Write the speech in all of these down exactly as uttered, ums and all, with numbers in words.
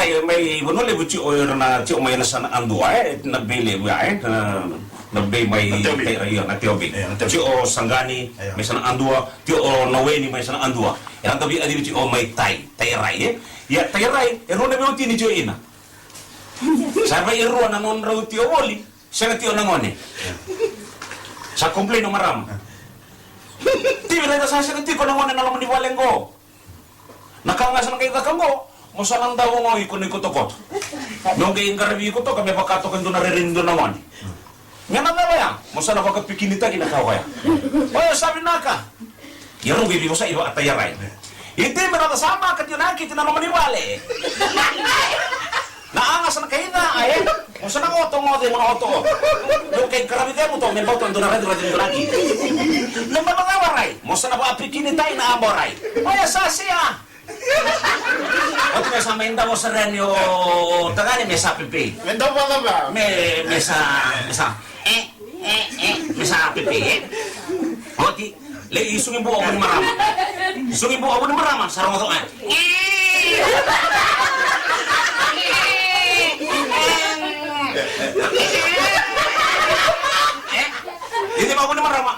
E, mai Vanua Levu tio o ira na tio mai na sana adua, e, na bei levu ya, e, na, na bei mai Na Teobi. Teira, io, na Teobi. Io, na Teobi. Tio o Saqani, Io. mai sana adua, tio o Naweni mai sana adua. E na tavi adivi tio mai Tai, Tairai, e. Ia Tairai, e rua na veiwatini tio ina. Sa vai e rua na nodrau tio voli, sega tio na gone. Sa complain o marama. Tivi raica sa sega tiko na gone na loma ni vale qo. Na ka ga sa na qai caka qo, mo sa na davo ga o iko na ikotokoto. Me o qai qaravi iko toka me vaka toka e dua na rere ni dua na gone. Me na cava ya, mo sa na vakapikinitaki na ka oya. Oya sa vinaka. Ia rau qai veivosa i vakatai a rai. I tei me na ca sa maka tio na kiti na loma ni vale. Na a ga sa na kai ca a e. Mo sa na oto goce mo na oto oto. Dou kai karavi cemu toka me bauta dua na radiraci ni dua na kiti. Me bauta cava rai. Mo sa na vakapikinitaki na abo rai. Oya sa sia. Oti me sa mai davo sara yani o tagane me sa pepe. Me davo cava? Me, me sa, me sa. E, e, e, me sa pepe, e. Oti, lei sugi bua o Vunimarama. Sugi bua o Vunimarama, sa rogoca ga. E, iti ma Vunimarama.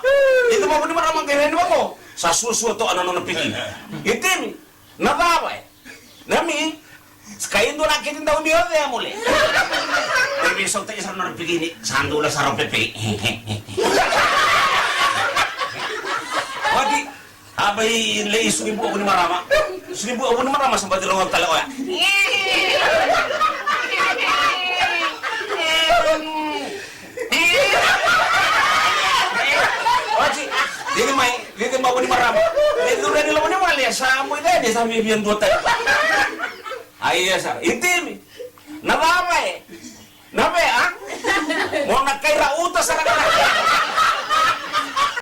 Iti ma Vunimarama, qai reni vako. Sa suasua toka na nona piki. Itimi. Na cava e? Na mi, sa kai dua na kiti dau mi o cea mule. Baby, sa uta isa na pikini, sa dula sa ro pepe. Oti, a bai lei sugi bua Vunimarama. Sugi bua Vunimarama sa bati rongo tale oya. Oti, dini mai, dini mai Vunimarama. Dini mai Vunimarama, sa mo ide ni sa mi bian dua tai. Aia sara, itimi. Na cava e? Na vea? Mo na kai ra uta sara